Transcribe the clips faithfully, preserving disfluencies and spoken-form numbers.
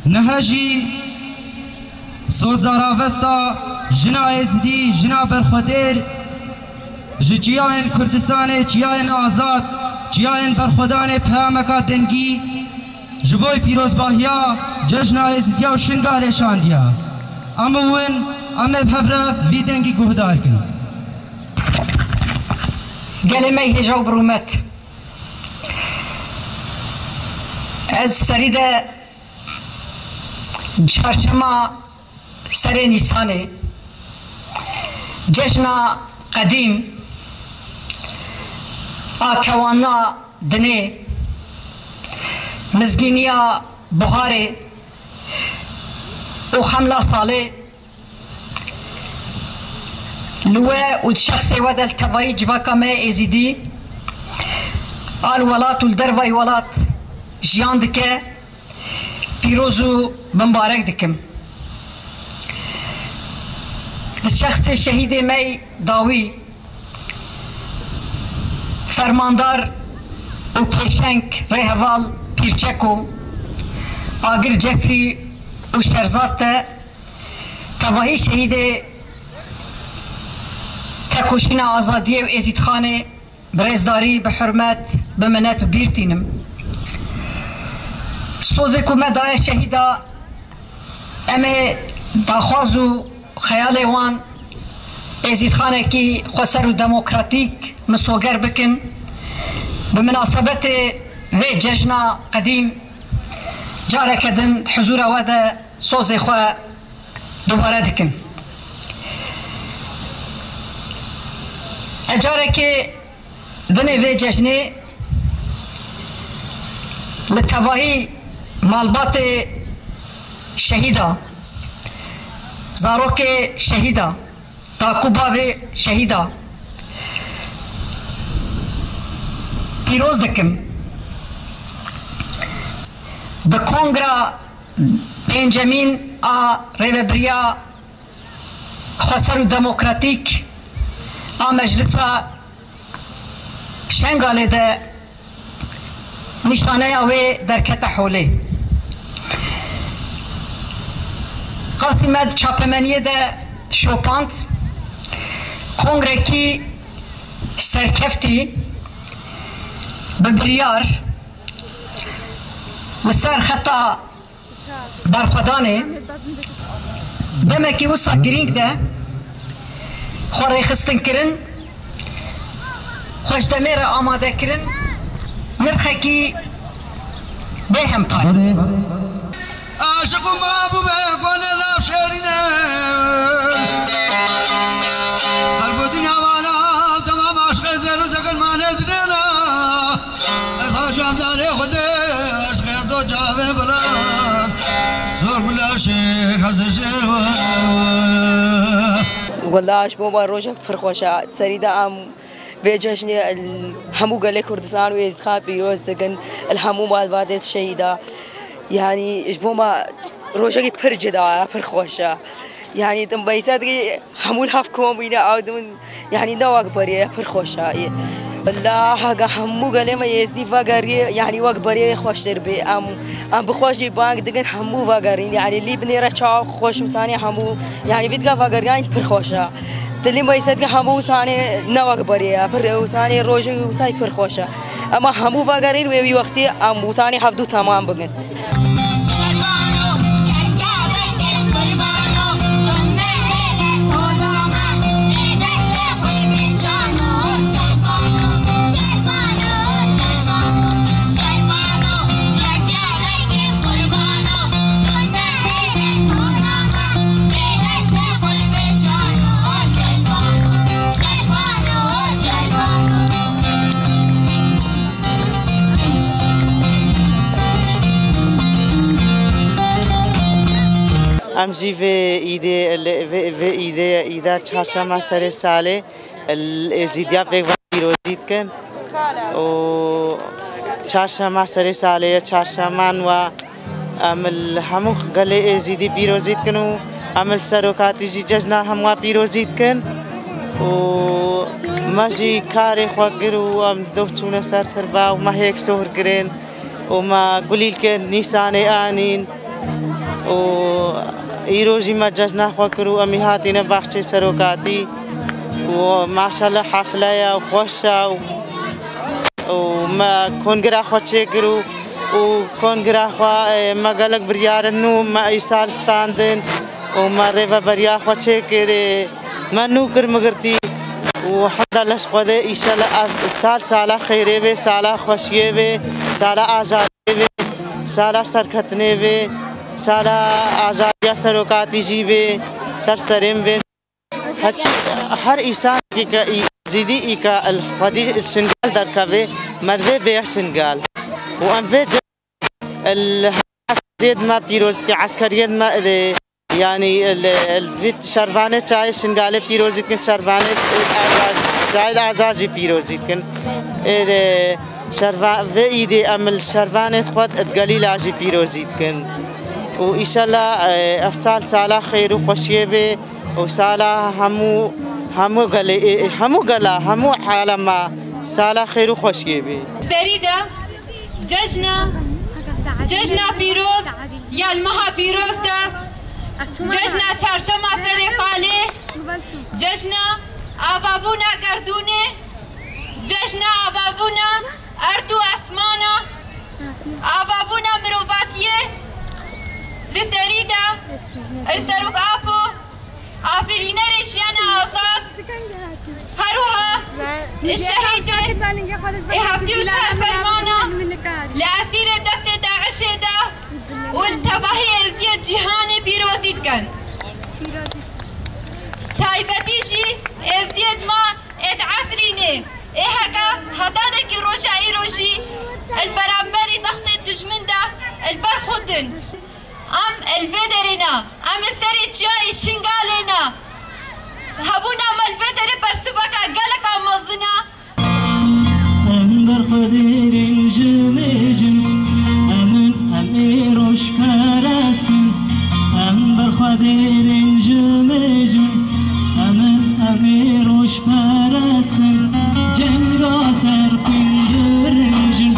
Niha jî soza ravesta jina Êzidî, jina berxwedêr, ji çiyayên Kurdistanê, çiyayên azad, çiyayên berxwedanê peyameka dengî ji bo pîrozbahiya cejna Êzidiya û Şingalê şandiya. Em û win, em ê bi hev re vî dengî guhdar kin. Gelê me yê hêja û bi rûmet. Ez serî de çarşema serê Nîsanê, cejna qedîm a kewana dinê, mizgîniya buharê û xemla salê, li we û di şexsê we de li tevayî civaka me yê Êzîdî a li welat û li dervayî welat jiyan dike, pîroz û bimbarek dikim. Di şexsê şehîdê me yê dawî, fermandar û pêşeng rêheval Pîrçeko, Agir Cefrî û Şerzad de tevahî şehîdê tekoşîna azadiyê û Êzîdxanê bi rêzdarî, bi hurmet, bi minet bi bîr tînim. Sozê ku me daye şehîda, em ê daxwaz û xeyalê wan Êzîdxanekî xweser û demokratîk misoger bikin. Bi minasebetê vê cejna qedîm careke din huzûra we de sozê xwe dubare dikin. Ez carekê dinê vê cejnê li tevahî malbatê şehîda, zarokê şehîda, dad û bavê şehîda pîroz dikim. Bi kongra pêncemîn a Rêvebiriya Xweser û Demokratîk a Meclisa Şengalê de nîşaneya wê derkete holê. Qasî me di çapemeniyê de şopand, kongrekî serkeftî bi biryar li ser xeta berxwedanê demekî wisa girîng de xwe rêxistin kirin, xwe ji demê re amade kirin, nirxekî bê hempar. Aşiq û mabû be, gonê lav şêrîne. Her ku dinya vala, temam aşiqê zêr û zekin mane dinêna. Ez hacam dalê Xwedê, ez qêdo cavê bilan. Zor gula şêx, ez şêr. Wela ji bo me rojek pir xweş e. Serî de em vê cejnê li hemû gelê Kurdistan û Êzîdxan pîroz dikin. Li hemû malbatê şehîda. Yanî ji bo me rojekî pir cida ye, pir xweş e. Yanî tu behsa dikî hemû li hev kom bîne, ew dimin, yanî ne wek berê ye, pir xweş e. Wela hega hemû gelê me Êzdî vegerî, yanî wek berê xweştir bê. Em, em bi xweş jî bang dikin hemû vegerîn. Yanî lî binêre çawa xweş û sanê hemû, yanî vî dika vegeriyan pir xweş e. Dilî me îset ke hemû sanê ne wek berê ye, pir û sanê rojê û say pir xweş e. Ema hemû vegerîn wê wî wextî em û sanê hevdû temam bikin. Em jî vê îdê, vê, vê îdê, îda çarşema serê salê, li Êzîdiya pêk ve pîrozî dikin û çarşema serê salê ye, çarşeman we em li hemû gelê Êzîdî pîrozî dikin û em li serokatî jî cejna hemwa pîrozî dikin û me jî karê xwe kir û em doh çûne ser tirba û me hêk sohr kirin û me gulîlkên Nîsanê anîn. û îro jî me cejna xwe kir û em ê hatîne baxçê serokatî û maşallah hefle ye û xweş e û, û me kongira xwe çêkir û, û kongira xwe, e, me gelek biryarin nû me îsal standin û me rêveberiya xwe çêkir, e, me nû kir migirtî û hemda leş xwedê îşellah ev sal sala xêrê bê, sala xweşiyê bê, sala azadiyê bê, sala serketinê bê, sala azadiya serokatî jî bê, ser serê min bên. Heçî her îsanekî ke î-, zîdî î ke li xwedî li Şingal derkeve, me divê bêye Şingal. Û em vê ce-, li eskeriyê me pîroz dike, eskeriyê me, e, yanî, li, li vî şervanê çayê Şingalê pîrozî dikin, şervanê, e, Azad, çayê Azad jî pîrozî dikin. E, şerva-, vê îdê em li şervanê xwe di Gelîla jî pîrozî dikin. Û îşellah, e, ev sal sala xêr û xweşiyê bê. û sala hemû, hemû gelê, hemû gela, hemû alema sala xêr û xweşiyê bê. Serî de cejna, cejna pîroz ya li meha pîroz de, cejna çarşema serê falê, cejna avabûna gerdûnê, cejna avabûna erd û esmana, avabûna mirovatiyê li serî de, li Serok Apo, afirînerê jiyana azad, her wiha şehîdê ê heftê û çar fermana li esîrê destê DAIŞê de û li tevahî êzdiyê cîhanê pîrozî dikin. Taybetî jî êzdiyê dima ê di Efrînê ê heke hetanekî roja îro jî li beramberî textê dijmin de li ber xwe din. Em li vê derê ne, em li serê çiyayê Şingalê ne. Hebûna me li vê derê bersiveka geleka mezin e. Em berxwedêrên ji mêjin, em in, em ê rojperest in. Em berxwedêrên ji mêjin, em in, em ê rojperest in. Cenga ser xwîn dirêjin,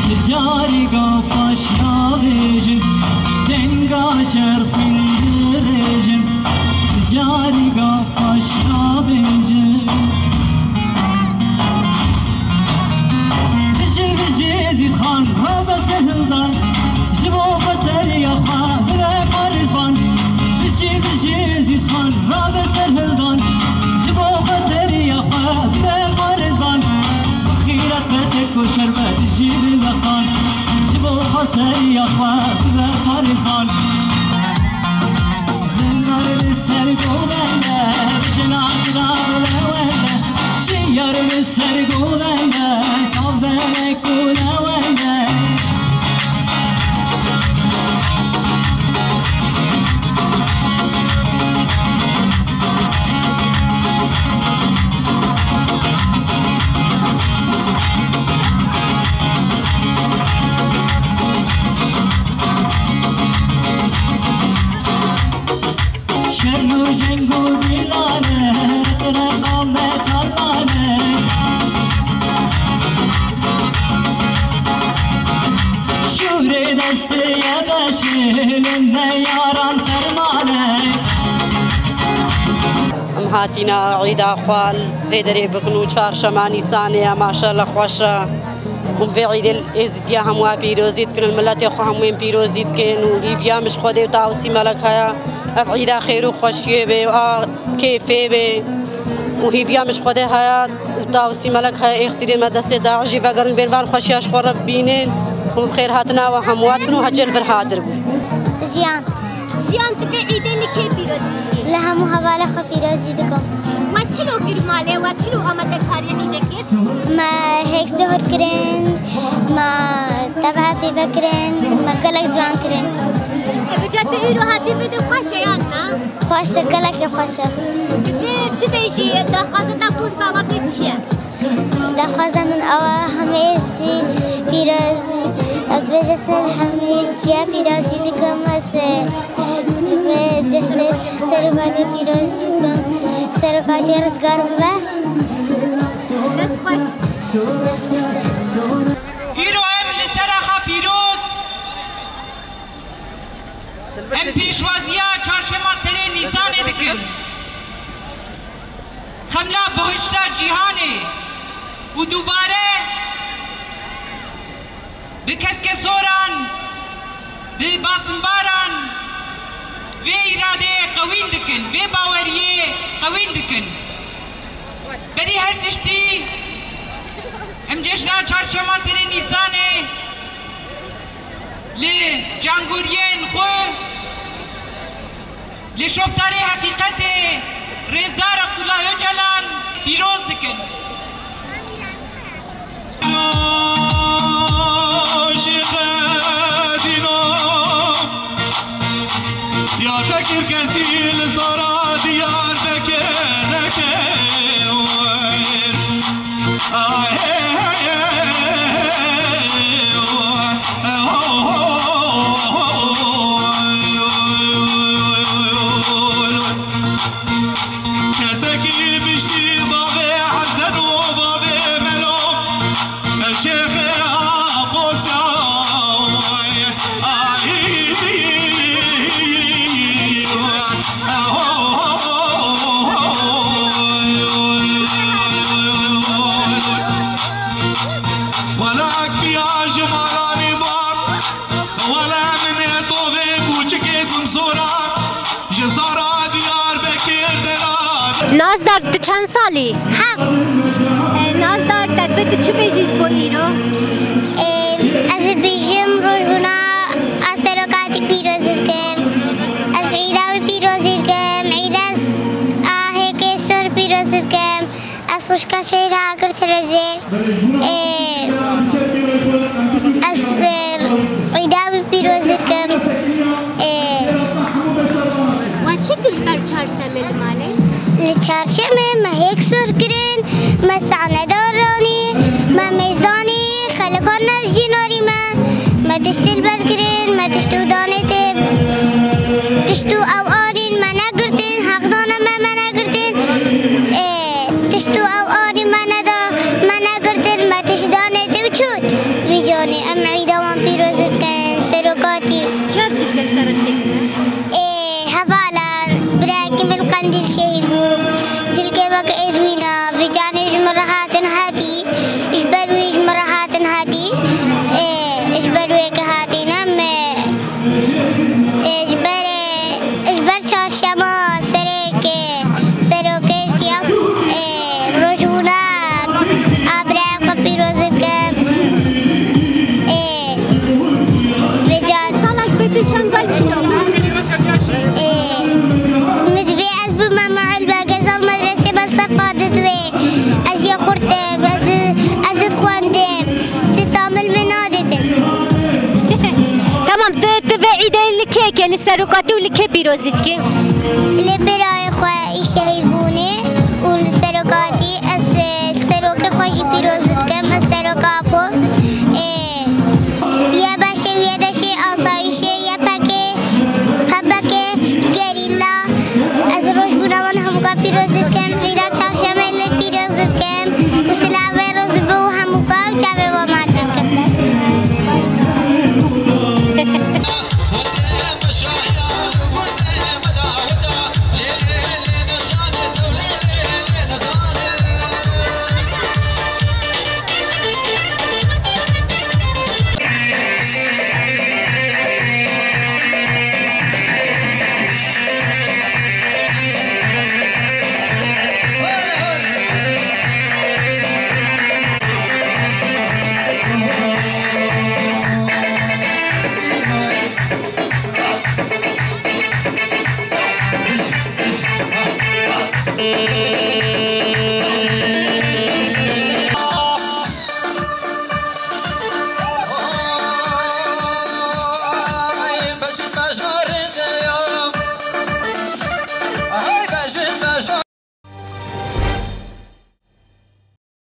ti carî ga paş navêjin. Cenga ser xwîn dirêjin, ti carî ga paş navêjin. Bijî, bijî Êzîdxan, rabe ser hildan, ji bo xweseriya xwe bibe parêzban. Bijî, bijî Êzîdxan, rabe ser hildan, ji bo xweseriya xwe bibe parêzban. Xîret be tek û şerbet jî bi leqan, ji bo xweseriya xwe bibe parêzban. Zingar li ser govende, jina xira bi lewende, şiyar li ser govende, çavdere ku lewende. Şer û ceng û dîlane, reqa me talane. Şûrê destê ye beşê, li me yaran fermane. Em hatîne îda xwe li vê derê bikin û çarşema Nîsanê ye, maşallah xweş e. Hûn vê îdê li Êzidiya hemû pîrozî dikin, li miletê xwe hemûyên pîrozî dikin û hîviya min ji Xwedê û Tawusî Melek heye. Ev îda xêr û xweşiyê bê û a kêfê bê û hîviya min ji Xwedê heye û Tawusî Melek heye. Êxsîrê me destê DAIŞ jî vegerin, bên van xweşiya ji xwe re bibînin û bi xêr hatina we hemû dikin û hecê li vir hadir bûn. Jiyan. Jiyan, tu vê îdê li kê pîrozî dikî? Li hemû hevalê xwe pîrozî dikim. We çilo kir malê, we çilo amadekariyê îdê kir? Me hêk sihur kirin, me tebha pîve kirin, me gelek ciwan kirin. E, bi ca tu îro hatî vê de xweş e yan na? Xweş e, gelekî xweş e. Vê çi bêjî, daxwaza te bo sala vê çi ye? Daxwaza min ew e, hemî êzdî pîroz, ez vê cejnê li hemî êzdiya pîrozî dikim, ez, e, vê cejnê serokatiyê pîrozî dikim, serokatiya rizgar bibe. Dest xweş. Îro em li ser axa pîroz Em pêşwaziya çarşema serê Nîsanê dikin. Xemla bihişta cîhanê û dubare bi keskesoran, bi basimbaran vê îradeyê qewîn dikin, vê baweriyê qewîn dikin. Berî her tiştî em cejna çarşema serê Nîsanê li cangoriyên xwe, li şopdarê heqîqetê Rêzdar Abdullah Ocalan pîroz dikin. Aşîqe dîno, ya te kir kesî li zara Diyarbekir nekewir. Kesekî biştî bavê Hesen û bavê Melo, Şêxê Aqosya. Wela ekfiya ji malanî bû. Wele min ê tovê kûçikê gumzora ji zara Diyarbekir dera. Nazdar, tu çend salî? Heft. E, Nazdar, te divê tu çi bêjî ji bo îro? E, ez dibêjim rojbûna a serokatî pîrozî dikim. Ez îda wî pîrozî dikim. Îda a hêkê sor pîrozî dikim. Ez xwişka Şehîd Agir Terezê. Ê, ez, ê, îda wî pîroz dikim. Ê, We çi kir ji ber çarşemê li malê? Li çarşemê me hêk sor kirin, me sahnedan ranî, me mêzdanî, xelekan ne jî narî me, me tiştî li ber kirin, me tişt û danê tê, tişt û ew anîn me negirtin, heqdana me me negirtin. Ê, tişt û ew anî me neda, me negirtin, me tişt danê tê û çûn. Vî canî em îda wan pîroz dikin, serokatî. Kê ev çifte ji te re çêkirine? Ê, hevalan, birayekî min li Qendîl şehîd bû. Cilkê weke êd wîna, vî canê ji min re hatin hetî, ji ber wî ji min re hatin hetî. Ê, ji ber wê ke hatîne me. Ê, ji ber, ê, ji ber çarşema sereke, serokê tiya, ê, rojbûna a birayê xwe pîroz dikim. Ê, vêca salek pêkê şengal çilo me? Ê, min divê ez bime mualime, Gezal Medresê Belsefa didwê. Ez yê xurt im, ez, ez dixwendim. Sitamil min nadidin. Tamam, tu, tu vê îdê li kê ke, li serokatî û li kê pîrozî dikî? Li birayê xwe.